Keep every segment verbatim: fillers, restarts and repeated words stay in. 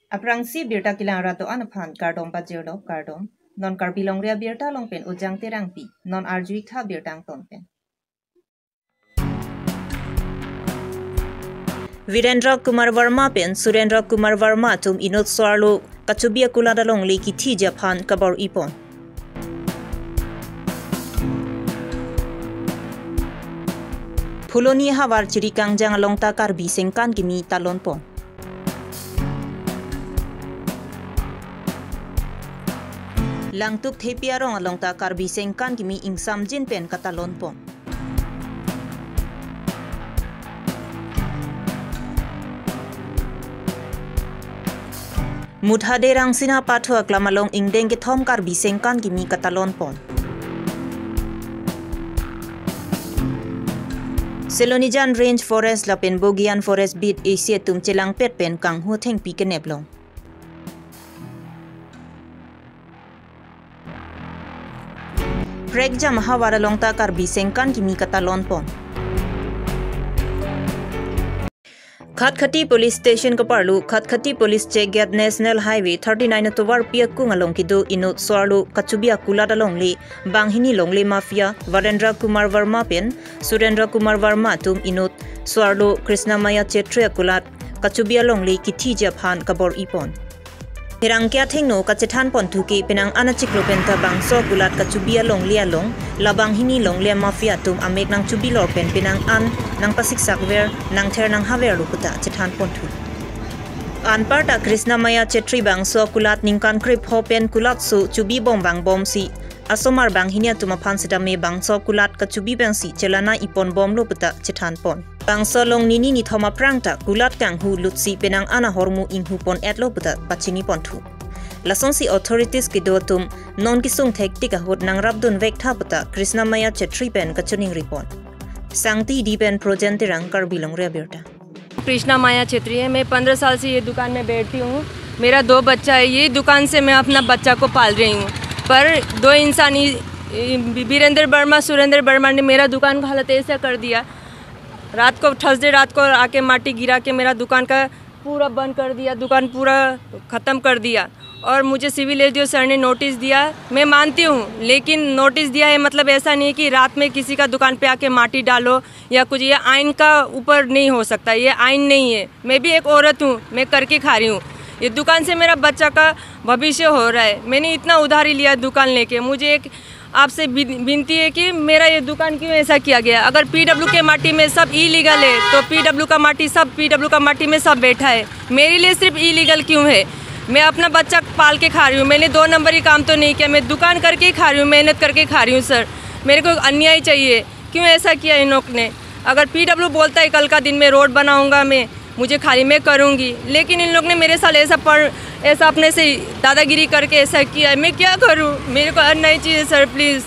Aphrangsi birta kelang rat do-an aphan kardom pajirlo, kardom. Non Karbi Longri Abirta along pen Ujang Terangpi, non arju-ik tha birta angton pen. Virendra Kumar Verma pen Surendra Kumar Verma atum inut so-arlo kachubi akulat alongle kithiji aphan kabor-ipon. Phuloni ahavar Chirikangjang along ta Karbi sengkan kimi talonpon. Langtuk Thepi arong along ta Karbi sengkan kimi ingsamjin pen katalonpon. Muthade Rangsina Pathu aklam along ingdeng kethom Karbi sengkan kimi katalonpon. Selonijan Range Forest lapen Bogijan Forest Beat A C atum chelangpet pen kanghu thengpi kenep long. Prekjam ahavar along ta Karbi sengkan kimi katalonpon. Khatkhati Police Station kaparlo, Khatkhati Police Check Gate National Highway thirty-nine atovarpi akung along kedo inut so-arlo kachubi akulat alongle banghini longle mafia Virendra Kumar Verma pen Surendra Kumar Verma atum inut so-arlo Krishna Maya Chetri akulat kachubi alongle kithiji aphan kabor-ipon. Pherangke athengno kachethanponthu ke penang an achiklo penta bangso akulat kachubi alongle along, la banghini longle mafia atum amek nangchubi lor pen penang an nangpasiksak ver, nangther nanghaver lo puta chethanponthu. Anparta Krishna Maya Chetri bangso akulat ningkan krepho pen kulatso chubi bom vangbomsi asomar banghini atum aphan setame bangso kulat kachubi pensi chelana-ipon bomlo puta chethanpon. Bangso along nini nithom aphrang ta kulat kanghu lutsi penang an ahormu inghupon-etlo puta pachiniponthu. Lasonsi authorities kedo atum non kesung thektik ahut nangrapdun vektha puta Krishna Maya Chetri pen kachiningripon. Sangti D pen Projen Terang, Karbi Longri Abirta. Krishna माया क्षेत्री है। मैं पन्द्रह साल से ये दुकान में बैठती हूँ। मेरा दो बच्चा है, यही दुकान से मैं अपना बच्चा को पाल रही हूँ। पर दो इंसान, ये, ये बीरेंद्र वर्मा, सुरेंद्र वर्मा ने मेरा दुकान का हालत ऐसा कर दिया। रात को, थर्सडे रात को आके माटी गिरा के मेरा दुकान का पूरा बंद कर दिया, दुकान पूरा ख़त्म कर दिया। और मुझे सिविल एसडीओ सर ने नोटिस दिया, मैं मानती हूँ, लेकिन नोटिस दिया है, मतलब ऐसा नहीं है कि रात में किसी का दुकान पे आके माटी डालो या कुछ, ये आइन का ऊपर नहीं हो सकता, ये आइन नहीं है। मैं भी एक औरत हूँ, मैं करके खा रही हूँ। ये दुकान से मेरा बच्चा का भविष्य हो रहा है। मैंने इतना उधारी लिया दुकान लेके, मुझे एक आपसे विन-, विनती है कि मेरा ये दुकान क्यों ऐसा किया गया? अगर पीडब्ल्यू के माटी में सब इलीगल है, तो पीडब्ल्यू का माटी सब, पीडब्ल्यू का माटी में सब बैठा है, मेरे लिए सिर्फ इलीगल क्यों है? मैं अपना बच्चा पाल के खा रही हूँ, मैंने दो नंबर की काम तो नहीं किया, मैं दुकान करके ही खा रही हूँ, मेहनत करके खा रही हूँ सर। मेरे को अन्याय चाहिए, क्यों ऐसा किया इन लोग ने? अगर पीडब्ल्यू बोलता है कल का दिन में रोड बनाऊंगा मैं, मुझे खाली मैं करूंगी, लेकिन इन लोग ने मेरे साथ ऐसा पर, ऐसा अपने से दादागिरी करके ऐसा किया है, मैं क्या करूं? मेरे को अन्याय चाहिए सर, प्लीज।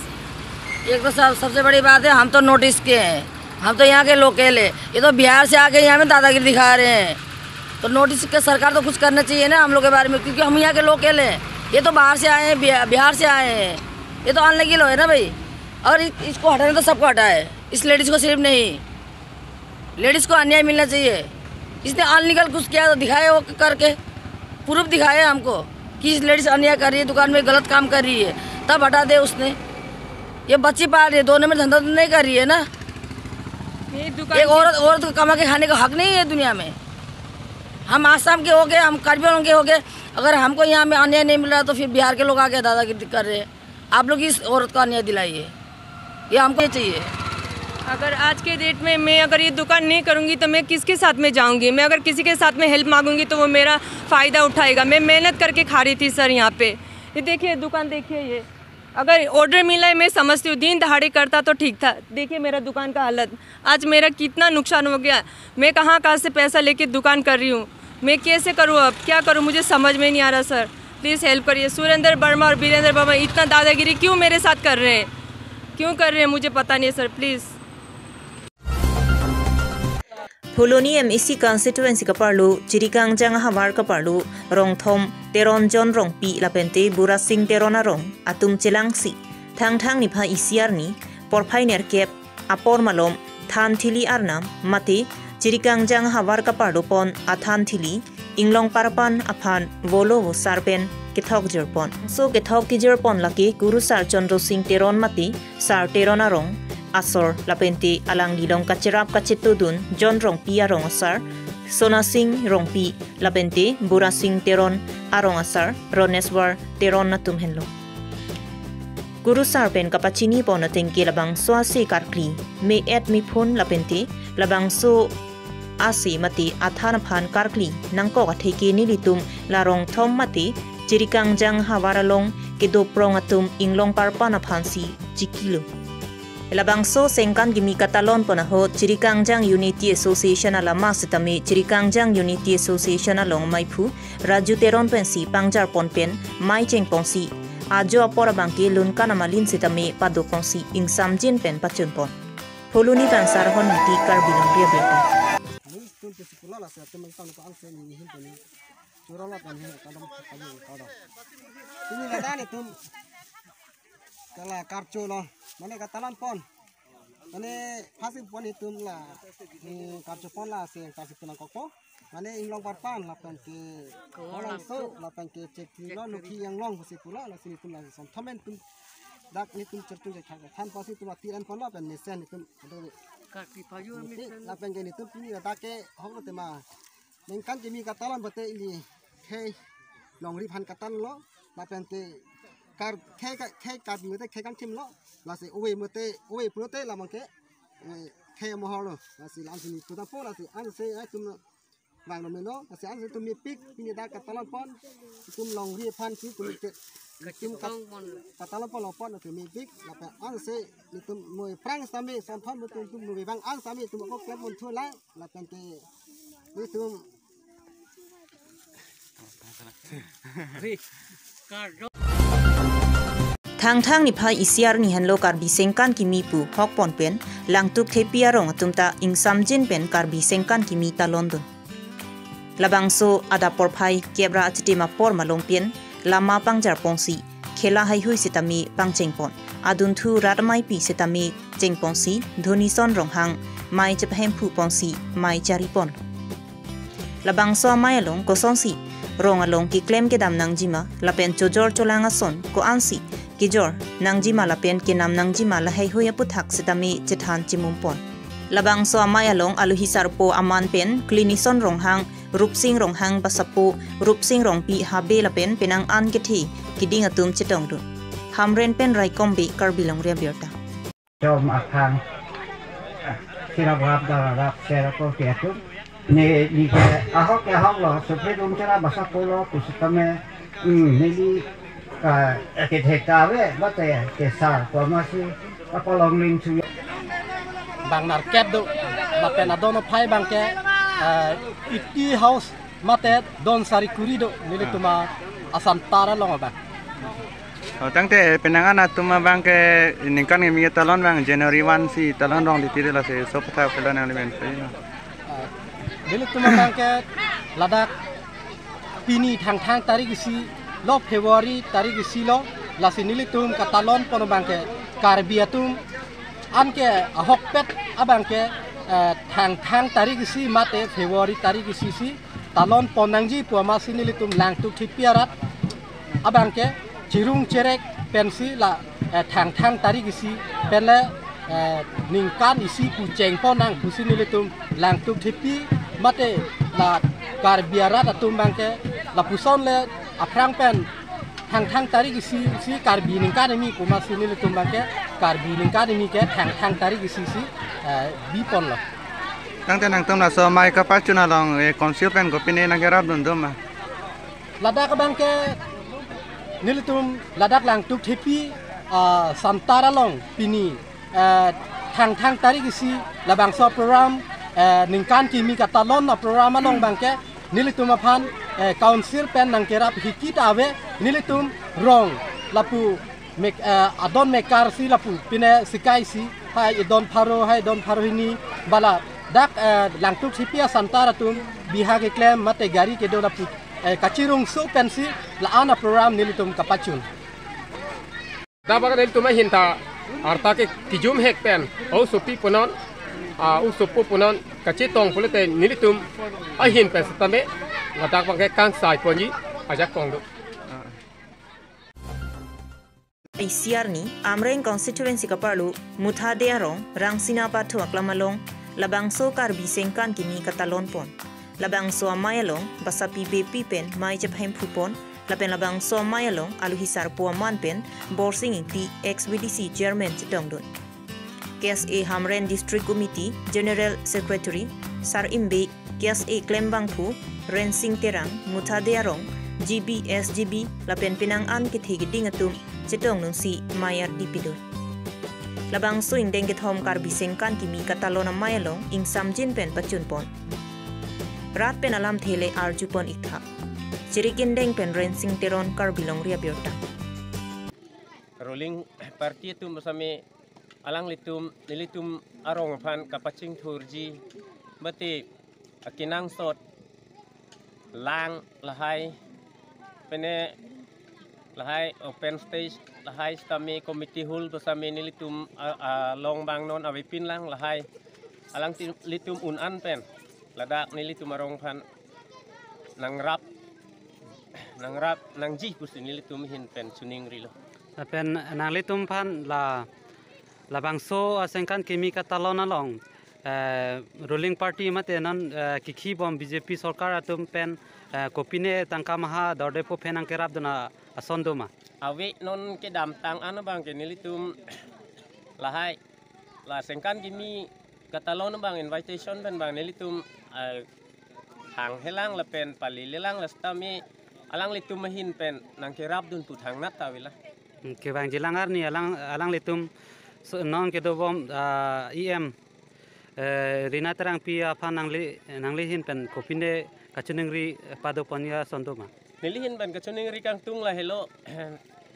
एक तो सब, सबसे बड़ी बात है, हम तो नॉर्थ ईस्ट के हैं, हम तो यहाँ के लोकल है, ये तो बिहार से आके यहाँ में दादागिरी दिखा रहे हैं। तो नॉर्थ ईस्ट के सरकार तो कुछ करना चाहिए ना हम लोग के बारे में, क्योंकि हम यहाँ के लोकल हैं, ये तो बाहर से आए हैं, बिहा-, बिहार से आए हैं, ये तो अनलीगल है ना भाई। और इ-, इसको हटाना तो सबको हटा है, इस लेडीज को सिर्फ नहीं, लेडीज को अन्याय मिलना चाहिए। इसने अनलीगल कुछ किया तो दिखाए वो करके, प्रूफ दिखाए हमको कि इस लेडीज अन्याय कर रही है, दुकान में गलत काम कर रही है, तब हटा दे उसने। ये बच्ची पाल रही है, दो नंबर धंधा तो नहीं कर रही है ना। ये दुकान एक की औरत, औरत को कमा के खाने का हक नहीं है दुनिया में। हम आसाम के हो गए, हम कार्बी आंगलोंग के हो गए, अगर हमको यहाँ में अन्याय नहीं मिल रहा तो फिर बिहार के लोग आके दादागिरी कर रहे हैं। आप लोग इस औरत को अन्याय दिलाइए, ये हमको चाहिए। अगर आज के डेट में मैं अगर ये दुकान नहीं करूँगी तो मैं किसके साथ में जाऊँगी? मैं अगर किसी के साथ में हेल्प मांगूंगी तो वो मेरा फ़ायदा उठाएगा। मैं मेहनत करके खा रही थी सर यहाँ पे। ये देखिए दुकान, देखिए ये, अगर ऑर्डर मिला है मैं समझती हूँ, दिन दहाड़े करता तो ठीक था। देखिए मेरा दुकान का हालत, आज मेरा कितना नुकसान हो गया। मैं कहाँ कहाँ से पैसा लेके दुकान कर रही हूँ, मैं कैसे करूँ, अब क्या करूँ, मुझे समझ में नहीं आ रहा सर। प्लीज हेल्प करिए। सुरेंद्र वर्मा और बीरेंद्र वर्मा इतना दादागिरी क्यों मेरे साथ कर रहे हैं, क्यों कर रहे हैं, मुझे पता नहीं है sir, please. Phuloni M A C constituency kaparlo, Chirikangjang ahavar kaparlo, Rongthom Teron John Rongpi lapente Burasing Teron arong atum chelangsi Thangthang niphai isi arni porphai nerkep apor malom thanthili arnam mate Chirikangjang ahavar kaparlopon athanthili Inglongparpan aphan volo vosar pen kethok jirpon. So kethok kejirpon lake Kurusar Chandra Singh Teron mate Sar Teron arong asor lapente alanglilong kacherap kachetudun John Rongpi arong asar, Sona Singh Rongpi lapente Bura Singh Teron arong asar, Roneswar Teron atum henlo. Kurusar pen kapachinipon atengke labangso ase karkli, me-et mephun lapente labangso ase mate athan aphan karkli nangkok atheke nelitum la rongthom mate Chirikangjang havar along kedoprong atum Inglongparpan aphansi chikilo. Labangso sengkan kimi katalonpon ahut Chirikangjang Unity Association alama sitame Chirikangjang Unity Association along maiphu Raju Teron pensi pangjarpon pen mai chengponsi ajo apor abangke lunkan amalin sitame padoponsi ingsamjin pen pachunpon. Phuloni Bansar Hon Miti, Karbi Longri Abirta. Ni tun tu sekolah lah, saya teman tang ko angse ni hin tu ni. Curang lah kan hin kadam kadam kadam. Ini lah dah ni tum. Kala karcho lo. Mane katalonpon. Mane pasi pon itum la. Ni karchopon la si pasi pon kokpo. Mane Inglongparpan lapenke Kolongso lapenke Chekri lo Nukhi Anglong pusi pulo, lasi itum la sonthom pen itum dak netum cherchung chethak than pasi itum ati enpon lapen mesen itum ado. Karkli pajur mesen. Lapenke netum pini dak ke hok lo tema. Ningkan kimi katalon bate ili khei longri aphan katalon lo, lapenke kar khei ka khei kar mete khei kangthim lo, lasi ove mete ove pulote labangke, eh, khei amohor lo, lasi la-an sini puta po, lasi anse, eh, tum vanglo meno, lasi anse tum mepik, pini dak katalonpon, tum longri aphansi tum ke, tum kat-, katalonpon lopon, tum mepik, lapen anse, itum moi prang sami, sonthom betul tum moi bang an sami, tum ko klep mon thu lai, lapenke, itum Thangthang niphai isi arni henlo Karbi sengkan kimi pu hokpon pen Langtuk Thepi arong atum ta ingsamjin pen Karbi sengkan kimi talondun. Labangso adap porphai kep ra achitim apor malom pen lama pangjarponsi khela haihui sitame pangchengpon. Adunthu rat amaipi sitame chengponsi Dhonison Ronghang mai chepahemphuponsi mai charipon. Labangso amai along kosonsi rong along keklem kedam nangjima lapen chojor cholang ason ko-ansi kejor nangjima lapen kenam nangjima lahaihui aputhak sitame chethan chimumpon. Labangso amai along aluhi sarpo aman pen Klinison Ronghang, Rupsing Ronghang basapo, Rupsing Rongpi habe lapen penang an kethe keding atum chetongdun. Hamren pen Raikom Bey, Karbi Longri Abirta. Chom akhang sirap rap dara rap sera ko ke atum. Ne ni ke ahok ke ahok lo, supri dum chera basapo lo, kusutame, hmm, neli ka, eh, ke theka ave, bate ke sar ko masi apalong ling su. Bang narket do, lapen adon aphai abangke, eh, eighty house mate don sari kuri do, nelitum a-Assam tar along abang. Oh, tangte penang an atum abangke ningkan kimi talon abang January one si talon rong di tiri lasi so pata pela nang limen. Ah, nelitum abangke ladak pini Thangthang tarik isi lo, February tarik isi lo, lasi nelitum katalonpon abangke Karbi atum anke ahokpet abangke, eh, Thangthang tarik isi mate February tarik isi si talonpon nangji pu amatsi nelitum Langtuk Thepi arat abangke chirung cherek pensi la, eh, Thangthang tarik isi penle, eh, ningkan isi pu chengpon nang pusi nelitum Langtuk Thepi mate la Karbi arat atum abangke lapuson le aphrang pen Thangthang tarik isi si Karbi ningkan kimi pu amatsi nelitum abangke Karbi ningkan kimi ke Thangthang tarik isi si, eh, biponlo. Tangte nangtum laso amai kapachun along, eh, council pen kopine nangkerapdun doma? Ladak abangke nelitum ladak Langtuk Thepi, ah, Assam tar along pini, eh, Thangthang tarik isi labangso program, eh, ningkan kimi katalon aprogram along abangke nelitum aphan, eh, council pen nangkerap hikit ave, nelitum rong lapu mek, eh, adon mekar si lapu pine sikai si hai idon pharo, hai idon pharo hini bala dak, eh, Langtuk Thepi a-Assam tar atum biha keklem mate gari kedo lapu, eh, kachirungso pensi la-an aprogram nelitum kapachun. Dak abang nelitum ahin ta arta ke kijum hek pen, o sopi punon, ah, o sopo punon, kachetong pulote nelitum ahin pen setame, Ladak abangke kangsai ponji ajakong do. Isi arni, Amreng constituency kaparlo, Muthade arong, Rangsina Pathu aklam along, labangso Karbi Sengkan Kimi katalon pon. Labangso amei along, basapi bepi pen mei chephem phupon, lapen labangso amei along, aluhi sarpo aman pen, Borsing Ingti, ex V D C chairman chetongdun. K S A Hamren District Committee General Secretary Sar Imbe, K S A klembangphu Rensing Terang, Muthade arong, G B, S G B, lapen penang an kethe keding atum chetongdunsi mei ardi pidun. Labangso ingdeng kethom Karbi Sengkan Kimi katalon amei along ingsamjin pen pachunpon. Rat pen alamthe le arjupon iktha. Chirik indeng pen Rensing Teron, Karbi Longri Abirta. Ruling party atum sami alanglitum, nelitum arong aphan kapachingthurji, mate akenangsot lang lahai, pene lahai open stage lahai sitame committee hall sitame nelitum a, along abang non avepin lang lahai. Alanglitum un an pen ladak nelitum arong aphan nangrap, nangrap nangji pusi nelitum ahin pen chuningrilo. Lapen nanglitum aphan la, labangso, ah, Sengkan Kimi katalon along, eh, ruling party mate non, eh, kikhibom B J P sorkar atum pen, eh, kopine tangka maha dorde po phen nangkerapdun ason doma? Ave, non kedamtang an abangke nelitum lahai la Sengkan Kimi katalon abang invitation pen abang nelitum, ah, hanghelang lapen palilelang, la sitame alanglitum ahin pen nangkerapdun pu thangnat ta avelang. Hmm, kevangjilang arni alang, alanglitum so, non kedobom, ah, E M, eh, Rina Terangpi aphan nangli, nangli ahin pen kopine kachiningri pado pon ason doma? Neli ahin pen kachiningri kangtung lahelo,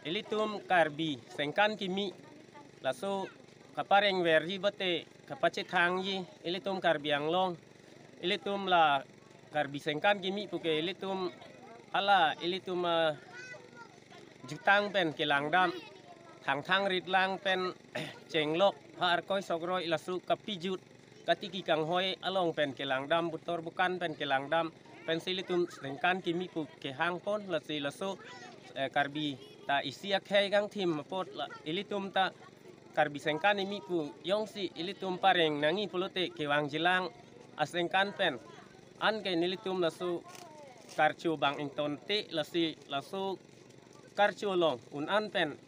ilitum Karbi Sengkan Kimi laso kaparengverji mate kapachethangji ilitum Karbi Anglong, ilitum la Karbi Sengkan Kimi puke ilitum hala ilitum, ah, jutang pen kelangdam, thangthang ritlang pen chenglok ha arkoi sokroi laso kapijut katiki kanghoi along pen kelangdam, butor bukan pen kelangdam pensi ilitum Sengkan Kimi pu kehang pon, lasi laso, eh, Karbi ta isi akhei kangthim apot la ilitum ta Karbi Sengkan Kimi pu jongsi ilitum pareng nangji pulote kevangjilang asengkan pen. Anke nelitum laso karcho abang ingtonte, lasi laso karcho along un an pen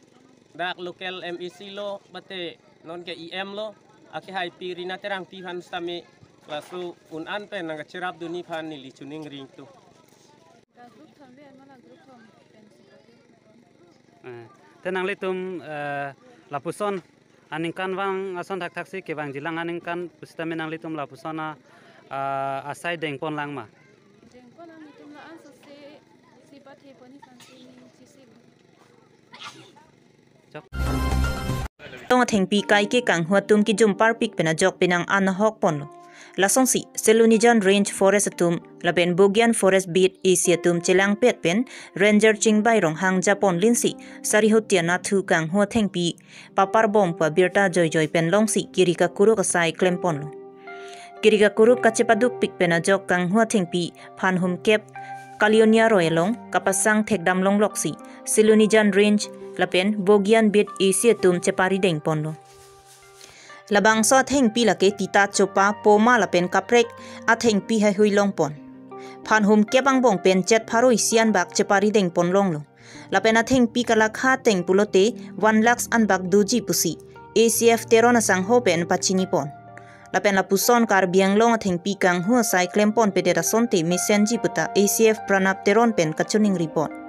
dak local M A C lo, mate nonke E M lo, akehaipi Rina Terangpi aphan sitame laso un an pen nangkacherapdunji aphan neli chuningri tu. Ka group thom ve, mala group thom pensi pake. Eh, te nanglitum, eh, lapuson aningkanvang ason thakthaksi kevangjilang aningkan pusitame nanglitum lapuson a, ah, asai dengponlang ma? Dengpon, nanglitum la-an sose si pathe poni sansi ning sisi. Chok. Long athengpi kaike kanghu atum kijum parpik pen ajok penang an ahok ponlo. Lasonsi Silonijan Range Forest atum lapen Bogian Forest Beat A C atum chelangpet pen Ranger Chingbai Ronghang japon linsi Sarihutia Nathu kanghu athengpi paparbom pu abirta joijoi pen longsi kiri kakuruk asai klemponlo. Kiri kakuruk kachepadukpik pen ajok kanghu athengpi phan hum kep Kalionia Roy along kapasang thekdam longloksi Silonijan Range lapen Bogian Beat A C atum chepari dengponlo. Labangso athengpi lake tita chopa, poma lapen kaprek athengpi haihui longpon. Phan hum kep angbong pen chet pharo isi an bak chepari dengpon longlo. Lapen athengpi kalakha ateng pulote one lakhs an bak doji pusi A C F Teron asangho pen pachinipon. Lapen lapuson Karbi Anglong athengpi kanghu asai klempon pedet asonte mesenji puta A C F Pranab Teron pen kachuningripon.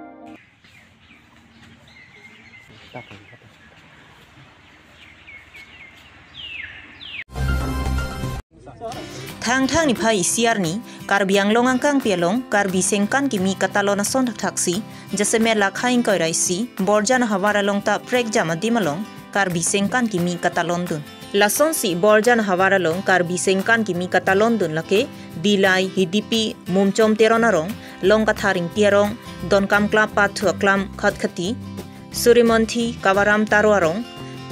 Thangthang niphai isi arni, Karbi Anglong angkangpi along, Karbi Sengkan Kimi katalon ason thakthaksi, jasemet lakha ingkoi ra isi, Borjan ahavar along ta prekjam adim along, Karbi Sengkan Kimi katalondun. Lasonsi Borjan ahavar along Karbi Sengkan Kimi katalondun lake, Dillai, Hidipi, Mumchom Teron arong, Longkathar Ingti arong, Donkam Club Pathu aklam Khatkhati, Surimonthi, Kawaram Taro arong,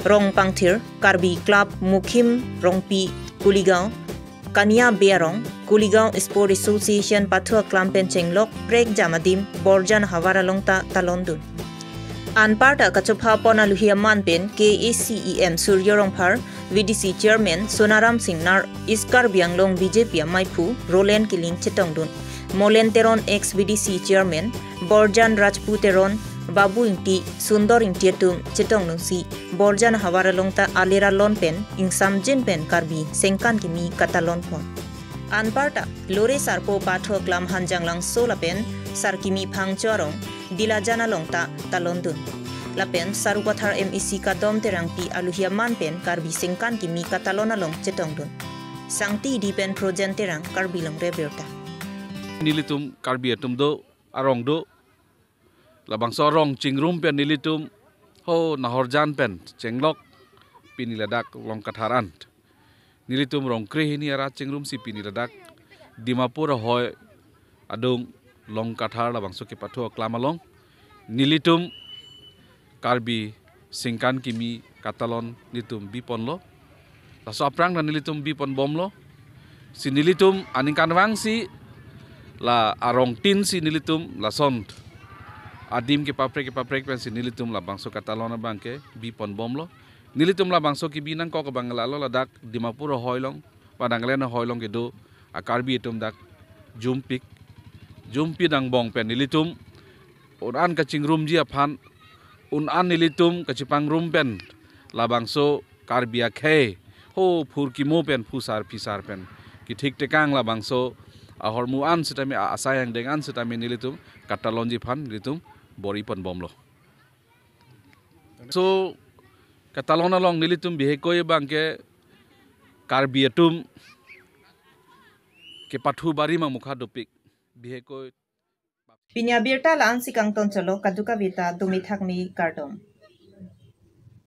Rongpangthir, Karbi Club Mukhim Rongpi, Kuligaon, Kania Bey arong, Kuligaon Sport Association pathu aklam pen chenglok prekjam adim Borjan havar along ta talon dun. Anparta kachopha pon aluhi aman pen K A C E M Surjo Rongphar, V D C Chairman Sonaram Singnar, East Karbi Anglong B J P amaiphu Roland Killing chetong dun. Molen Teron, ex V D C Chairman, Borjan Rajpu Teron, Babu Ingti, Sundor Ingti atum chetong dunsi Borjan havar along ta alir alon pen ingsamjin pen Karbi sengkan kimi katalon pon. Anparta Lore Sarpo pathu aklam Hanjanglangso lapen Sarkimi Phangcho arong Dilajan along ta talon dun. Lapen Sarupathar M A C Kadom Terangpi aluhi aman pen Karbi sengkan kimi katalon along chetong dun. Sangti Di pen Projen Terang, Karbi Longri Abirta. Nelitum Karbi atum do, arong do. Labangso arong chingrum pen nelitum ho Nahorjan pen chenglok pini ladak Longkathar an. Nelitum rong krehini arat chingrumsi pini ladak Dimapur ahoi adung Longkathar labangso kepathu aklam along nelitum Karbi sengkan kimi katalon nelitum biponlo. Laso aphrang ta nelitum bipon bomlo. Si nelitum aningkanvang si la arong tin si nelitum lason adim kepaprek kepaprek pensi nelitum labangso katalon abang ke bipon bomlo. Nelitum labangso kebi nangkok abang lalo ladak Dimapur ahoi along, Nagaland ahoi along kedo a Karbi atum dak jumpik, jumpi angbong pen nelitum un-an kachingrumji aphan, un-an nelitum kachepangrum pen labangso Karbi akhei ho phurkimo pen phusar phisar pen kethik tekang labangso ahormu an sitame, a-, asai angdeng an sitame nelitum katalonji aphan nelitum bor-ipon bomlo. So katalon along nelitum bihekoi abang ke Karbi atum kepathu bari mamukha dopik bihekoi. Pini abirta la-ansi kangton cholo, kadokave ta dome thakme, kardom.